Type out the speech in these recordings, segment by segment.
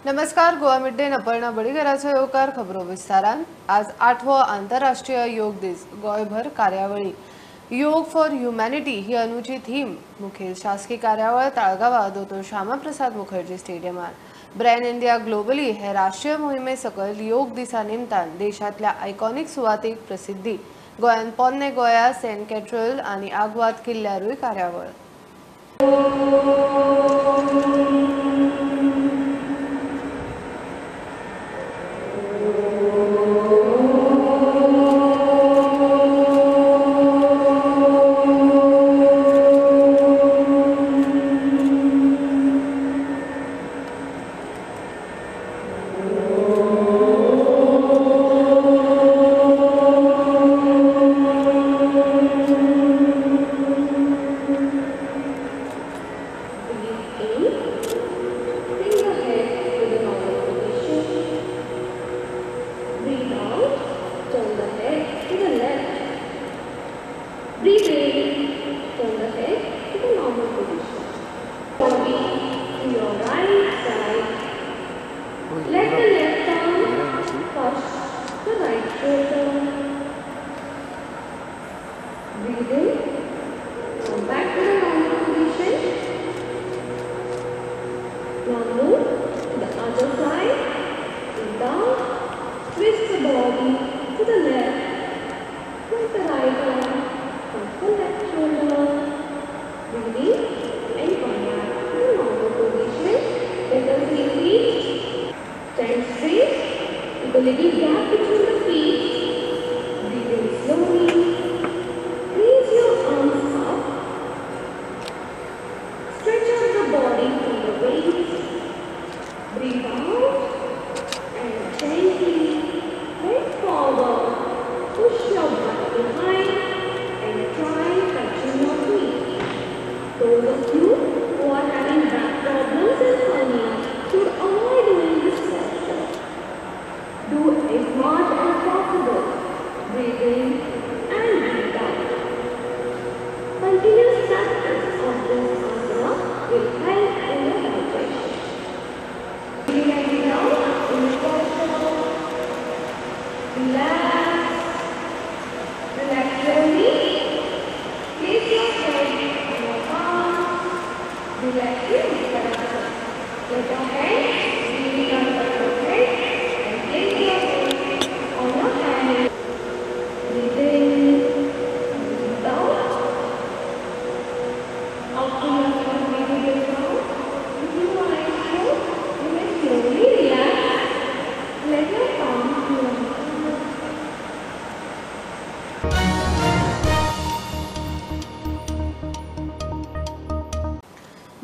नमस्कार, Goa mid day Aparna बडीगराचो येवकार खबरो विस्तारान. आज 8वो आंतरराष्ट्रीय योग दीस. गोंयभर कार्यावळी. योग फॉर ह्युमॅनिटी ही अनुची थीम. मुखेल शासकीय कार्यावळ ताळगांवा दोतोर श्यामाप्रसाद मुखर्जी स्टेडियमार. ब्रँड इंडिया ग्लोबली हे राष्ट्रीय मोहिमे सकयल योग दिसा निमतान देशांतल्या आयकॉनिक सुवातेक प्रसिद्धी. गोंयांत पोन्ने गोंया, सेंट कॅथड्रल आनी आग्वाद किल्ल्यारूय कार्यावळ.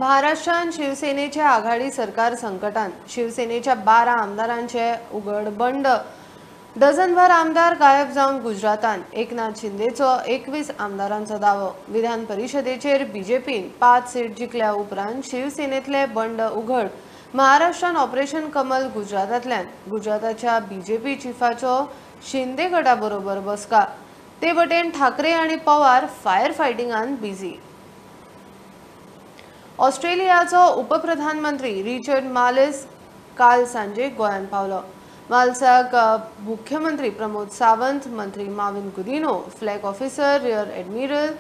महाराष्ट्रात शिवसेनेच्या आघाडी सरकार संकटात. शिवसेनेच्या 12 आमदारांचे उघड बंड. डझनभर आमदार गायब जावन गुजरातान. एकनाथ शिंदेचो 21 आमदारांचो दावो. विधान परिषदेचेर बीजेपीन 5 सीट जिखल्या उपरांत शिवसेनेतले बंड उघड. महाराष्ट्रान ऑपरेशन कमल गुजरातांतल्यान. गुजराताच्या बीजेपी चिफाचो शिंदे गटा बरोबर बसका. ते वटेन ठाकरे आनी पवार फायर फायटिंगान बिझी. ऑस्ट्रेलियाचो उपप्रधानमंत्री रिचर्ड मालेस काल सांजे गोंयांत पावलो. मालसाक मुख्यमंत्री प्रमोद सावंत, मंत्री Mauvin Godinho, flag officer rear admiral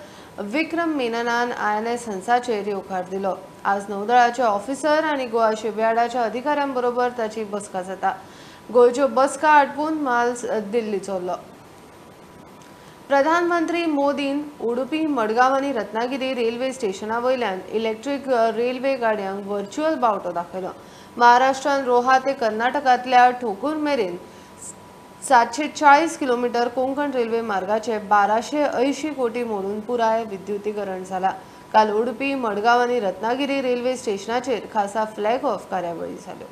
Vikram मेननान INS हंसाचेर येवकार दिलो. आज नौदळाचे ऑफिसर आनी गोवा शिपयार्डाच्या अधिकाऱ्यांबरोबर ताची बसका जाता. गोंयच्यो बसका आटपून माल्स दिल्ली चल्लो. प्रधानमंत्री मोदीन उडुपी, मडगांव आनी रत्नागिरी रेल्वे स्टेशना वयल्यान इलेक्ट्रीक रेल्वे गाडयांक व्हर्च्युअल बावटो दाखयलो. महाराष्ट्रान रोहा ते कर्नाटकांतल्या ठोकूर मेरेन 740 किलोमीटर कोंकण रेल्वे मार्गाचे 1280 कोटी मोडून पुराय विद्युतीकरण जाला. काल उडुपी, मडगांव आनी रत्नागिरी रेल्वे स्टेशनाचेर खासा फ्लॅग ऑफ कार्यावळी जाल्यो.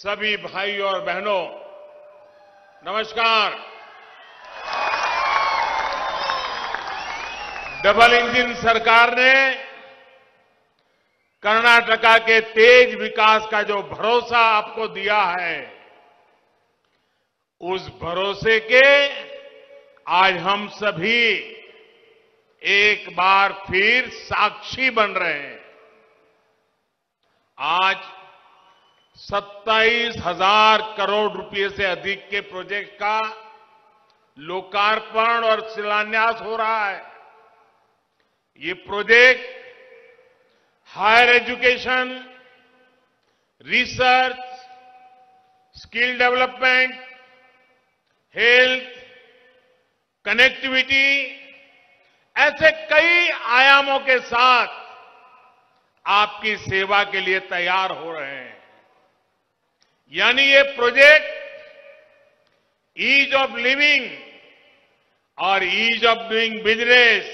सभी भाई और बहनों, नमस्कार. डबल इंजन सरकार ने कर्नाटका के तेज विकास का जो भरोसा आपको दिया है, उस भरोसे के आज हम सभी एक बार फिर साक्षी बन रहे हैं। आज 27,000 करोड़ रुपए से अधिक के प्रोजेक्ट का लोकार्पण और शिलान्यास हो रहा है। ये project higher education, research, skill development, health, connectivity ऐसे कई आयामों के साथ आपकी सेवा के लिए तैयार हो रहे हैं। यानी ये प्रोजेक्ट ईज ऑफ लिविंग और ईज ऑफ डूइंग बिजनेस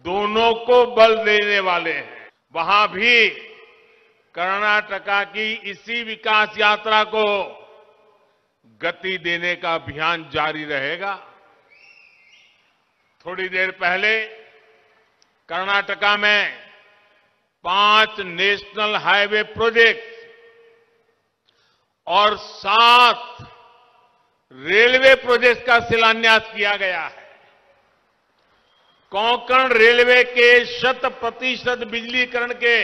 दोनों को बल देने वाले हैं। वहां भी कर्नाटका की इसी विकास यात्रा को गति देने का अभियान जारी रहेगा। थोड़ी देर पहले कर्नाटका में 5 नेशनल हाईवे प्रोजेक्ट और 7 रेलवे प्रोजेक्ट का शिलान्यास किया गया है। कोंकण रेलवे के 100% बिजलीकरण के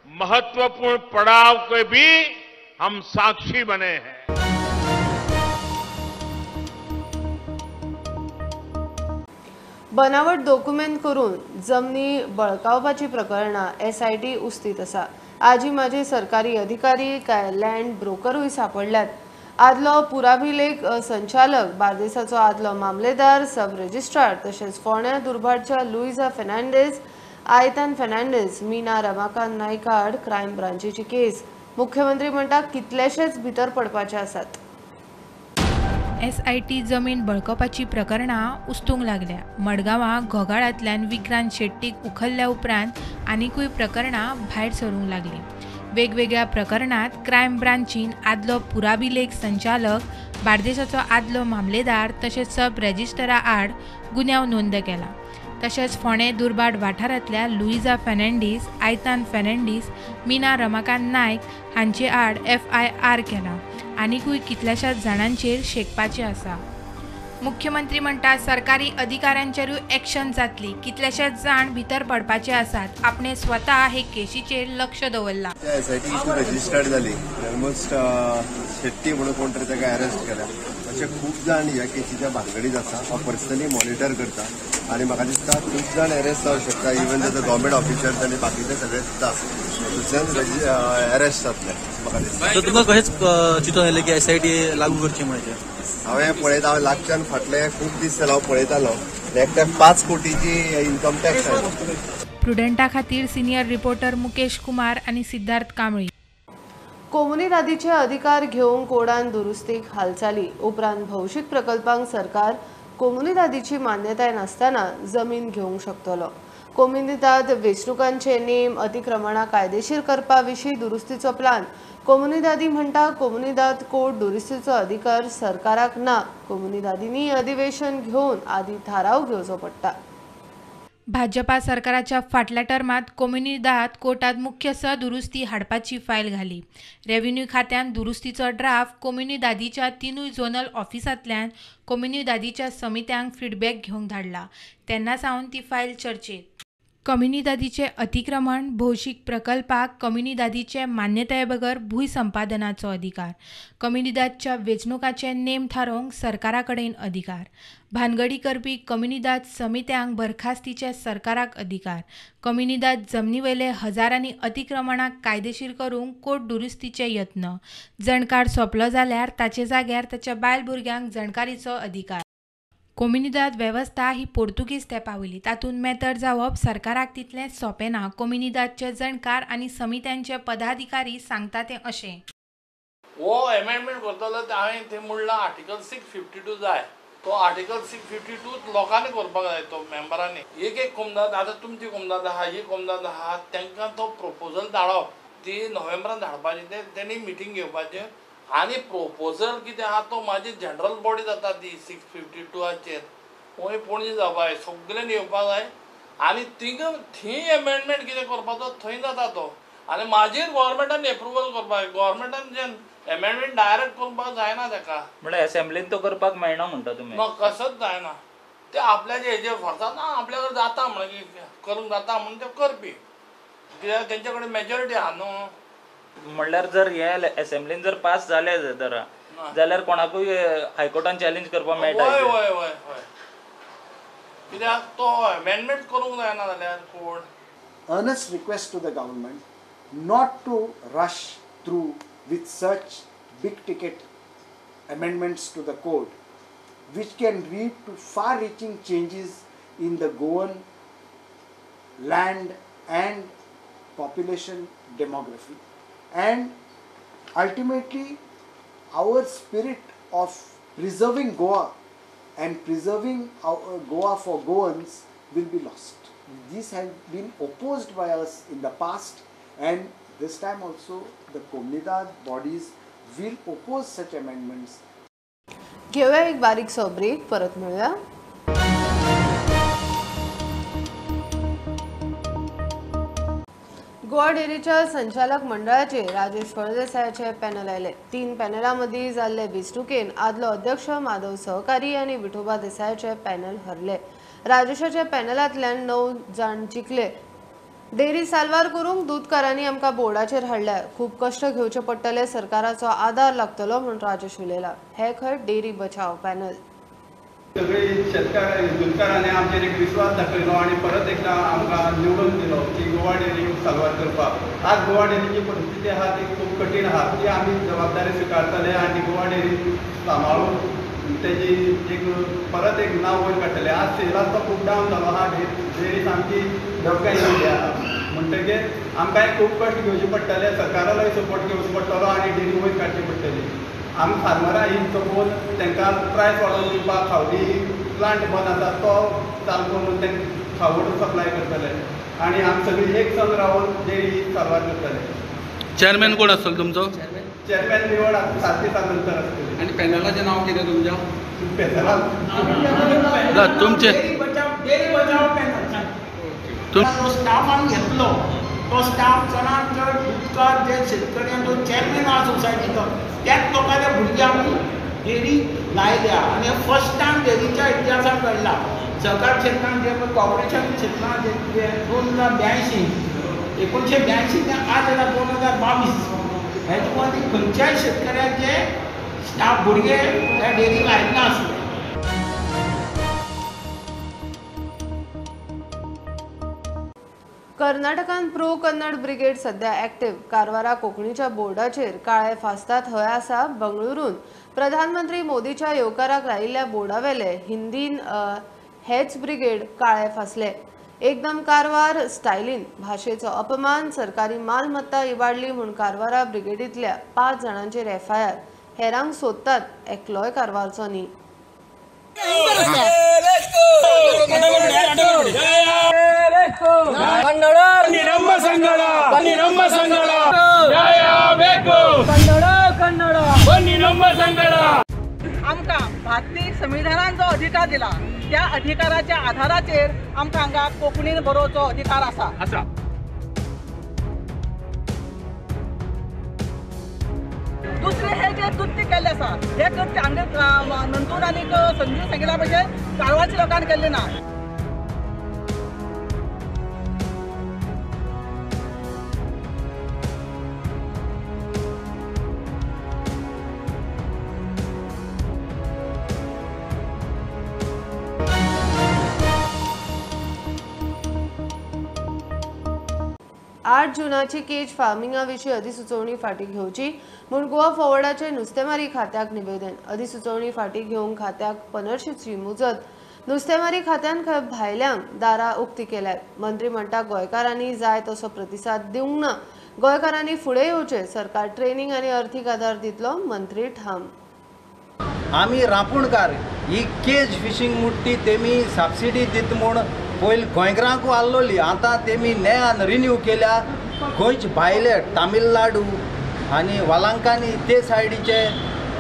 महत्वपूर्ण पड़ाव के भी हम साक्षी बने हैं। बनावट डॉक्युमेंट करून जमनी बळकावपाची प्रकरणां एसआयटी उस्तीत आसा। आजी माजी सरकारी अधिकारी काय लँड ब्रोकरूय सापडल्यात। आदलो पुराभिलेख संचालक, बार्देसाचो आदलो मामलेदार, सब रजिस्ट्रार तशेंच फोंड्या दुर्भाटच्या लुईजा फेर्नांडीस, आयतान फेर्नांडीस, मीना रमाकांत नायक आड क्रायम ब्रांचीची केस। मुख्यमंत्री म्हणटा कितलेशेच भितर पडपाचे आसात। एसआयटी जमीन बळकावपाची प्रकरणां उस्तूंक लागल्या। मडगांवां घोगाळांतल्यान विक्रांत शेट्टीक उखल्ल्या उपरांत आनिकूय प्रकरणां भायर सरूंक लागलीं। वेगवेगळ्या प्रकरणांत क्रायम ब्रांचीन आदलो पुराभिलेख संचालक, बार्देसाचो आदलो मामलेदार तशेंच सब रजिस्टरा आड गुन्यांव नोंद केला। तशेंच फोंडें दुर्भाट वाठारांतल्या लुईजा फेर्नांडीस, आयतान फेर्नांडीस, मीना रमाकांत नायक हांचे आड एफआयआर केला। आनिकूय कितल्याशाच जाणांचेर शेकपाचें आसा। मुख्यमंत्री म्हणटा सरकारी अधिकाऱ्यांचेरूय एक्शन जातली। कितलेशेच जाण भितर पडपाचे आसात। आपणे स्वता हे केशीचेर लक्ष दवरला। एसआयटी इशू रजिस्टर्ड जाली, ऑलमोस्ट शेट्टी म्हणून कोण तरी ताका अरेस्ट केला। अशे खूब जाण ह्या केशीच्या भानगडीत आसा। हांव पर्सनली मॉनिटर करता आनी म्हाका दिसता खूब जाण अरेस्ट जावंक शकता। इवन जर गव्हर्मेंट ऑफिशल्स आनी बाकीचे सगळे सुद्दां थंयच्यान अरेस्ट जातले म्हाका दिसता। तुमकां कशेंच चिंतून आयलें की एसआयटी लागू करची म्हणचे? हांवें पळयता, हांव लागच्यान फाटले खूब दीस जाले हांव पळयतालो, एकट्याक 5 कोटीची इन्कम टॅक्स आयलो। प्रुडंटा खातीर सिनियर रिपोर्टर मुकेश कुमार आनी सिद्धार्थ कांबळी। कोमुनिदादीचे अधिकार घेवंक कोडान दुरुस्तीक हालचाली उपरांत भौशीक प्रकल्पांक सरकार कोमुनिदादीची मान्यताय नासतना जमीन घेवंक शकतलो। कोमुनिदाद वेंचणुकांचे नेम अतिक्रमणां कायदेशीर करपा विशीं दुरुस्तीचो प्लान। कोमुनिदादी म्हणटा कोमुनिदाद कोड दुरुस्तीचो अधिकार सरकाराक ना। कोमुनिदादींनी अधिवेशन घेवन आदी थाराव घेवचो पडटा। भाजपा सरकाराच्या फाटल्या टर्मात कोमुनिदाद कोर्टात मुख्य स दुरुस्ती हाडपाची फायल घाली। रेव्हेन्यू खात्यान दुरुस्तीचो ड्राफ्ट कोमुनिदादीच्या 3 झोनल ऑफिसांतल्यान कोमुनिदादीच्या समित्यांक फिडबॅक घेवंक धाडला। तेन्ना सावन ती फायल चर्चेत। कोमुनिदादीचे अतिक्रमण, भौशीक प्रकल्पाक कोमुनिदादीचे मान्यताये बगर भूंय संपादनाचो अधिकार, कोमुनिदादच्या वेंचणुकांचे नेम थारोवंक सरकारा कडेन अधिकार, भानगडी करपी कोमुनिदाद समित्यांक बरखास्तीचे सरकाराक अधिकार, कोमुनिदाद जमनीवयले हजारांनी अतिक्रमणां कायदेशीर करूंक कोर्ट दुरुस्तीचे यत्न, जणकार सोंपलो जाल्यार ताचे जाग्यार ताच्या बायल भुरग्यांक जणकारीचो अधिकार। कोमुनिदाद वेवस्था ही पोर्तुगीज तेंपा वयली, तातूंत मेतर जावप सरकाराक तितलें सोंपें ना। कोमुनिदादचे जणकार आनी समित्यांचे पदाधिकारी सांगता तें अशें, हो एमेंडमेंट करतलो ते हांवें थंय म्हणलां आर्टिकल 652 जाय, तो आर्टिकल 652 लोकांनी करपाक जाय, तो मेंबरांनी एक एक कोमदाद, आतां तुमची कोमदाद आहा, ही कोमदाद आहा, तांकां तो प्रपोजल धाडप, ती नोव्हेंबरान धाडपाची, ते तेणी मिटींग घेवपाचें आनी प्रोपोजल कितें आहा तो मागीर जनरल बॉडी जाता ती 652चेर वयर पणजे जावपा जाय, सगल्यांनी येवपाक जाय आनी थिंगा थंय एमेंडमेंट कितें करपाचो थंय जाता तो, आनी मागीर गव्हर्मेंटान एप्रुवल करपाक जाय। गव्हर्मेंटान जे एमेंडमेंट डायरेक्ट करपाक जायना ताका, म्हळ्यार असेंब्लीन तो करपाक मेळना म्हणटा तुमी? ना, कसोच जायना, ते आपल्याचे हेजेर फोर्सान ना आपल्या कडेन जाता म्हणून करूंक जाता म्हणून ते करपी, कित्याक तेंचे कडेन मेजॉरिटी आहा न्हू। म्हणल्यार जर हे असेंब्लीन जर पास जाले जर जाल्यार कोणाकूय हायकोर्टान चॅलेंज करपाक मेळटा. हय हय हय हय, कित्याक तो अमेंडमेंट करूंक जायना जाल्यार कोण. Earnest request to the government not to rush through with such big ticket amendments to the code, which can lead to far reaching changes in the Goan land and population demography, and ultimately our spirit of preserving Goa and preserving our Goa for Goans will be lost. These have been opposed by us in the past, and this time also the Comunidade bodies will oppose such amendments. घेऊया एक बारीकसो break, परत मिळूया. गोवा डेअरीच्या संचालक मंडळाचे Rajesh फळदेसायाचे panel आयले. 3 पॅनलां मदीं जाल्ले वेंचणुकेन आदलो अध्यक्ष माधव सहकारी आनी विठोबा देसायाचे पॅनल हरले. राजेशाच्या पॅनलांतल्यान 9 जाण जिखले. डेअरी साल्वार करूंक दूदकारांनी आमकां बोर्डाचेर हाडल्या, खूब कश्ट घेवचे पडटले, सरकाराचो आदार लागतलो म्हूण राजेश उलयला. हे खंय डेअरी बचाव पॅनल. सगळे शेतकार दूदकारांनी आमचेर एक विश्वास दाखयलो आनी परत एकदां आमकां निवडून दिलो की गोवा डेअरी साल्वार करपाक. आज गोवा डेअरीची परिस्थिती आहा ती खूब कठीण आहा, ती आमी जबाबदारी स्विकारतले आनी गोवा डेअरी सांबाळून तेजी एक परत एक नांव वयर काडटले. आज सेलास तो खूब डावन जालो आहा, डेअरी सामकी धपक्यान येयल्ली आहा, म्हणटकीर आमकांय खूब कश्ट घेवचे पडटले, सरकारालोय सपोर्ट घेवचो पडटलो आनी डेअरी वयर काडची पडटली. आमी फार्मरां ही सपोज तांकां प्रायस वाडोवन दिवपाक खावडी प्लांट बंद आसा तो चालू करून तांकां खावड सप्लाय करतले आनी आमी सगळीं एक संग रावन डेअरी साल्वार करतले. चेअरमॅन कोण आसतलो तुमचो? चेअरमॅन निवड 7 दिसां नंतर आसतली. आनी पॅनलाचें नांव कितें तुमच्या? पॅनला तुमचें डेअरी बचाव पॅनल. तो स्टाफ आमी घेतलो, तो स्टाफ चडांत चड दुदकार जे शेतकऱ्यांचो चेअरमॅन आहा सोसायटीचो त्याच लोकांच्या भुरगे आमी डेअरी लायल्या आनी फर्स्ट टायम डेअरीच्या इतिहासांत घडला. सहकार क्षेत्रांत जे कॉर्पोरेशन क्षेत्रांत जे 2082 1982 ते आज जाल्यार 2022 हेजे मदीं खंयच्याय शेतकऱ्याचे स्टाफ भुरगे ह्या डेअरीक आयिल्ले आसले. कर्नाटकान प्रो कन्नड ब्रिगेड सध्या ॲक्टिव्ह. कारवारा कोंकणीच्या बोर्डाचेर काळे फासतात हय आसा. बंगळुरून प्रधानमंत्री मोदीच्या येवकाराक लायिल्ल्या बोर्डावेले हिंदीन हेच ब्रिगेड काळे फासले. एकदम कारवार स्टायलीन भाशेचो अपमान, सरकारी मालमत्ता इबाडली म्हूण कारवारा ब्रिगेडींतल्या 5 जाणांचेर एफआयआर. हेरांक सोदतात, एकलोय कारवारचो न्ही. आमकां भारतीय संविधानान जो अधिकार दिला त्या अधिकाराच्या आधाराचेर आमकां हांगा कोंकणीन बरोवचो अधिकार आसा. दुसरें हे जे कृत्य केल्लें आसा हे कृत्य हांगा नंदून आनी संजीव सांगिल्ल्या भशेन कारवारच्या लोकांनी केल्लें ना. आठ जूनाची केज फार्मिंगा विशीं अधिसुचोवणी फाटीं घेवची म्हूण गोवा फॉवर्डाचे नुस्तेमारी खात्याक निवेदन. अधिसुचोवणी फाटीं घेवंक खात्याक 15शीची मुजत. नुस्तेमारी खात्यान खंय भायल्यांक दारां उक्ती केल्यात. मंत्री म्हणटा गोंयकारांनी जाय तसो प्रतिसाद दिवंक ना, गोंयकारांनी फुडें येवचें, सरकार ट्रेनिंग आनी अर्थीक आदार दितलो, मंत्री ठाम. आमी रांपोणकार ही केज फिशींग मुट्टी तेमी सबसिडी दित म्हूण पयलीं गोंयकारांकू आहलोली, आतां तेमी नयान रिन्यू केल्या. गोंयचे भायले तामिळनाडू आनी वालांकानी ते सायडीचे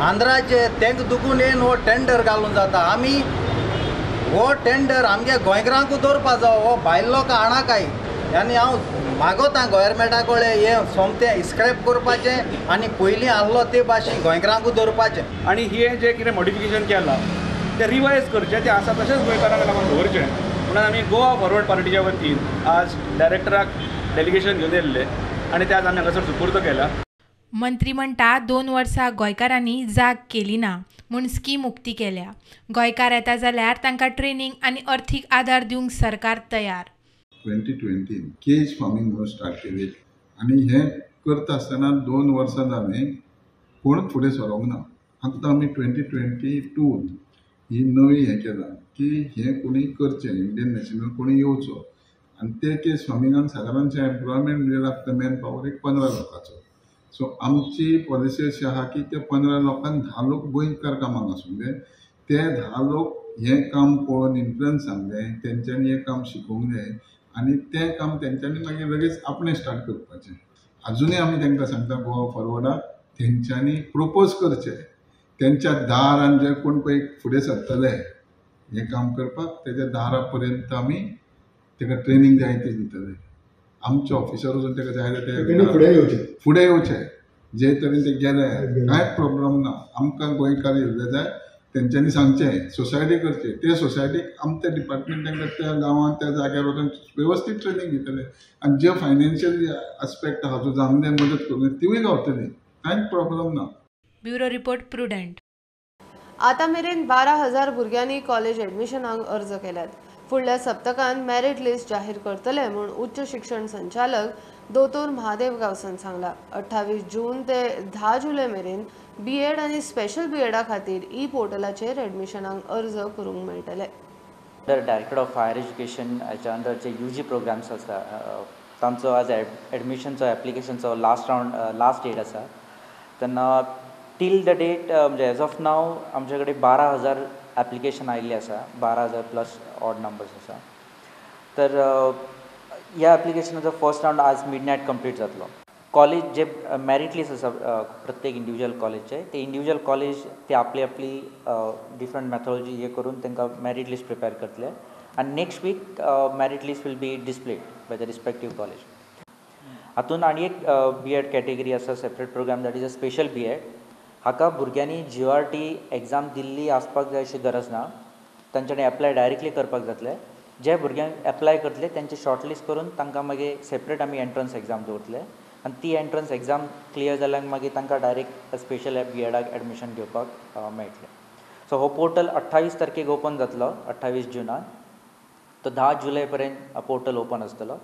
आंध्राचे तेंका दुखून येवन हो टेंडर घालून जाता. आमी हो टेंडर आमगे गोंयकारांकू दवरपा जावो, हो भायले लोकां हाणाकाय. आनी हांव मागोता गोवोरमेंटा कडेन हें सोमतें स्क्रॅप करपाचें आनी पयलीं आहलो ते भाशेन गोंयकारांकू दवरपाचें. आनी हें जें कितें मॉडिफिकेशन केलां तें रिवायज करचें, तें आसा तशेंच गोंयकारांक लागून दवरचें म्हणून आमी गोवा फॉरवर्ड पार्टीच्या वतीन आज डायरेक्टराक डेलिगेशन घेवन येयल्ले आनी ते आज आमी हांगासर सुपूर्द केला. मंत्री म्हणटा 2 वर्सां गोंयकारांनी जाग केली ना म्हूण स्कीम उक्ती केल्या. गोंयकार येता जाल्यार तांकां ट्रेनिंग आनी अर्थीक आदार दिवंक सरकार तयार. 2020 केज फार्मींग म्हणून स्टार्ट केली आनी हें करता आसतना 2 वर्सां जालीं कोण फुडें सरोंक ना. आतां आमी 2022 ही नवी हें केलां की हें कोणी करचें, इंडियन नॅशनल कोणी येवचो आनी ते केज फार्मिंगान सादारणशें एम्प्लॉयमेंट म्हणजे लागता मॅन पावर एक 15 लोकांचो. सो आमची पॉलिसी अशी आहा की ते 15 लोकांक 10 लोक गोंयकार कामाक आसूंक जाय. ते 10 लोक हें काम पळोवन इन्फ्लुयन्स जावंक जाय, तेंच्यांनी हें काम शिकोवंक जाय आनी तें काम तेंच्यांनी मागीर लगेच आपणें स्टार्ट करपाचें. आजुनूय आमी तांकां सांगता गोवा फॉरवर्डाक तेंच्यांनी प्रपोज करचें, तेंच्या दारान जे कोण पळय फुडें सरतले हें काम करपाक तेज्या दारा पर्यंत आमी ताका ट्रेनींग जाय ती दितले. आमचे ऑफिसर वचून ताका जाय ते फुडें येवचे, जे तरेन ते गेले कांयच प्रॉब्लम ना. आमकां गोंयकार येयल्ले जाय, तेंच्यांनी सांगचें, सोसायटी करची, ते सोसायटीक आमचे डिपार्टमेंट तांकां त्या गांवांत त्या जाग्यार वचून वेवस्थीत ट्रेनींग दितले आनी जे फायनान्शियल आस्पेक्ट आहा जो जावंक जाय मदत करूंक तिवूय गावतली, कांयच प्रॉब्लम ना. Bureau report, Prudent. आतां मेरेन 12,000 भुरग्यांनी कॉलेज एडमिशनाक अर्ज केल्यात. फुडल्या सप्तकांत मेरीट लिस्ट जाहीर करतले म्हूण उच्च शिक्षण संचालक दोतोर महादेव गांवसान सांगला. 28 जून ते 10 जुलय मेरेन बीएड आनी स्पेशल बीएडा खातीर ई पोर्टलाचेर एडमिशनाक अर्ज करूंक मेळटले. डायरेक्टर ऑफ हायर एज्युकेशन हाच्या under J you ji programmes आसा तांचो आज एडमिशनचो एप्लिकेशनचो लास्ट रावंड लास्ट डेट आसा. तेन्ना टील the date म्हणजे एज ऑफ नाव आमचे कडेन 12,000 एप्लिकेशन आयिल्लें आसा, 12,000 प्लस ऑड नंबर्स आसा. तर ह्या एप्लिकेशनाचो फर्स्ट रावंड आज मिडनायट कंप्लीट जातलो. कॉलेज जे मेरीट लिस्ट आसा प्रत्येक इंडिविज्युअल कॉलेजचे, ते इंडिविज्युअल कॉलेज ते आपली आपली डिफरंट मेथोलॉजी हे करून तांकां मेरीट लिस्ट प्रिपेर करतले आनी next week merit list will be displayed by the respective college. हातून आनी एक बी एड कॅटेगरी आसा, separate program, that is a special B Ed. हाका भुरग्यांनी जी आर टी एग्जाम दिल्ली आसपाक जाय अशी गरज ना, तांच्यांनी एप्लाय डायरेक्टली करपाक जातलें. जे भुरग्यांक एप्लाय करतले तांचे शॉर्टलिस्ट करून तांकां मागीर सेपरेट आमी एंट्रन्स एग्जाम दवरतले आनी ती एंट्रन्स एग्जाम क्लियर जाल्यार मागीर तांकां डायरेक्ट स्पेशल बी एडाक एडमिशन घेवपाक मेळटलें. सो हो पोर्टल 28 तारखेक ओपन जातलो, 28 जुनाक, तो 10 जुलय पर्यंत पोर्टल ओपन आसतलो.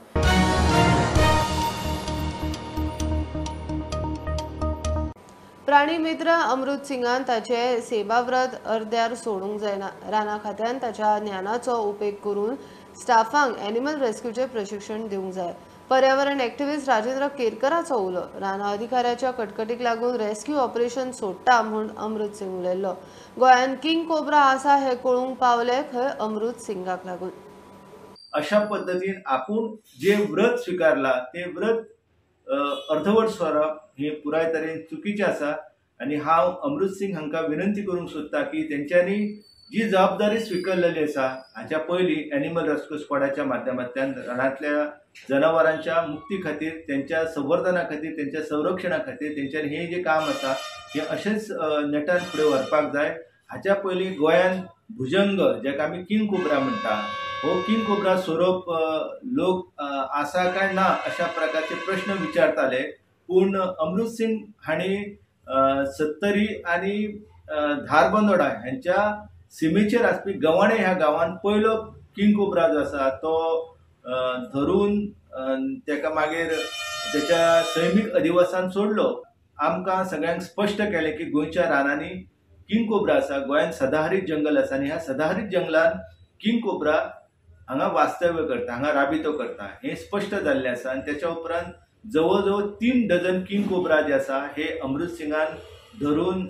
प्राणी मित्र अमृत सिंगान ताचे सेवाव्रत अर्द्यार सोडूंक जायना. राना खात्यान ताच्या ज्ञानाचो उपेग करून स्टाफांक एनिमल रेस्क्यूचे प्रशिक्षण दिवंक जाय. पर्यावरण एक्टिविस्ट राजेंद्र केरकराचो उलो. राना अधिकाऱ्याच्या कटकटीक लागून रेस्क्यू ऑपरेशन सोडटा म्हूण अमृत सिंग उलयल्लो. गोंयांत किंग कोब्रा आसा हें कळूंक पावलें खंय अमृत सिंगाक लागून. अशा पद्दतीन आपूण जे व्रत स्विकारला ते व्रत अर्धवट सोडप हे पुराय तरेन चुकीचें आसा आनी हांव अमृत सिंग हांकां विनंती करूंक सोदता की तेंच्यांनी जी जबाबदारी स्विकारलेली आसा हाच्या पयलीं एनिमल रेस्क्यू स्क्वॉडाच्या माध्यमांतल्यान रानांतल्या जनावरांच्या मुक्ती खातीर, तेंच्या संवर्धना खातीर, तेंच्या संरक्षणा खातीर तेंच्यांनी हें जें काम आसा हें अशेंच नेटान फुडें व्हरपाक जाय. हाच्या पयलीं गोंयांत भुजंग जाका आमी किंग कोब्रा म्हणटा हो किंग कोब्रा सोरोप लोक आसा काय ना अशा प्रकारचे प्रश्न विचारताले, पूण अमृत सिंग हांणी सत्तरी आनी धारबंदोडा ह्यांच्या सिमेचेर आसपी गवाणे ह्या गांवान पयलो किंग कोब्रा जो आसा तो धरून ताका मागीर त्याच्या सैमीक अधिवासान सोडलो. आमकां सगळ्यांक स्पश्ट केलें की गोंयच्या रानांनी किंग कोब्रा आसा, गोंयांत सदाहरीत जंगल आसा आनी ह्या सदाहरीत जंगलान किंग कोब्रा हांगा वास्तव्य करता, हांगा राबितो करता हें स्पश्ट जाल्लें आसा. आनी त्याच्या उपरांत जवळ जवळ 3 डझन किंग कोब्रा जे आसा हे अमृत सिंगान धरून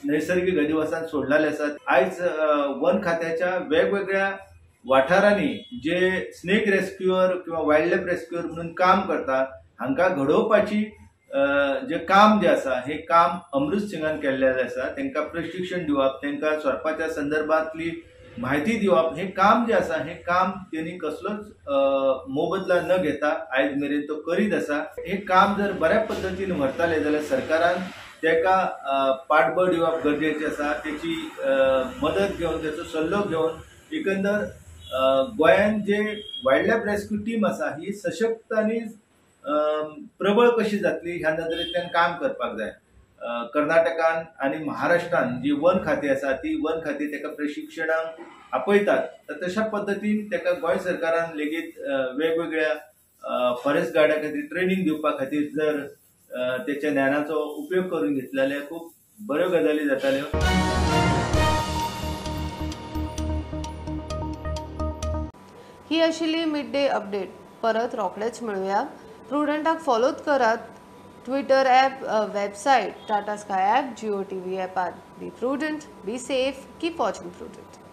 नैसर्गिक अधिवासान सोडलेले आसात. आयज वन खात्याच्या वेगवेगळ्या वाठारांनी जे स्नेक रेस्क्युअर किंवा वायल्ड लायफ रेस्क्युअर म्हणून काम करता हांकां घडोवपाची जे काम जे आसा हे काम अमृत सिंगान केल्लें आसा. तांकां प्रशिक्षण दिवप, तांकां सोरपाच्या संदर्भांतली म्हायती दिवप हे काम जे आसा हे काम तेणी कसलोच मोबदला न घेता आयज मेरेन तो करीत आसा. हे काम जर बऱ्या पद्दतीन व्हरताले जाल्यार सरकारान ताका पाठबळ दिवप गरजेचें आसा, तेची मदत घेवन, तेचो सल्लो घेवन एकंदर गोंयांत जे वायल्ड लायफ रेस्क्यू टीम आसा ही सशक्त आनी प्रबळ कशी जातली ह्या नदरेंतल्यान काम करपाक जाय. कर्नाटकान आनी महाराष्ट्रान जी वन खाती आसा ती वन खाती ताका प्रशिक्षणाक आपयतात, तर तशा पद्दतीन ताका गोंय सरकारान लेगीत वेगवेगळ्या फॉरेस्ट गार्डा खातीर ट्रेनींग दिवपा खातीर जर तेच्या ज्ञानाचो उपयोग करून घेतले जाल्यार खूब बऱ्यो गजाली जाताल्यो. ही आशिल्ली मिड डे अपडेट. परत रोखडेच मेळुया. प्रुडंटाक फॉलोत करात Twitter app, website, Tata Sky app, Jio TV ॲपार. Be prudent, be safe, keep watching Prudent.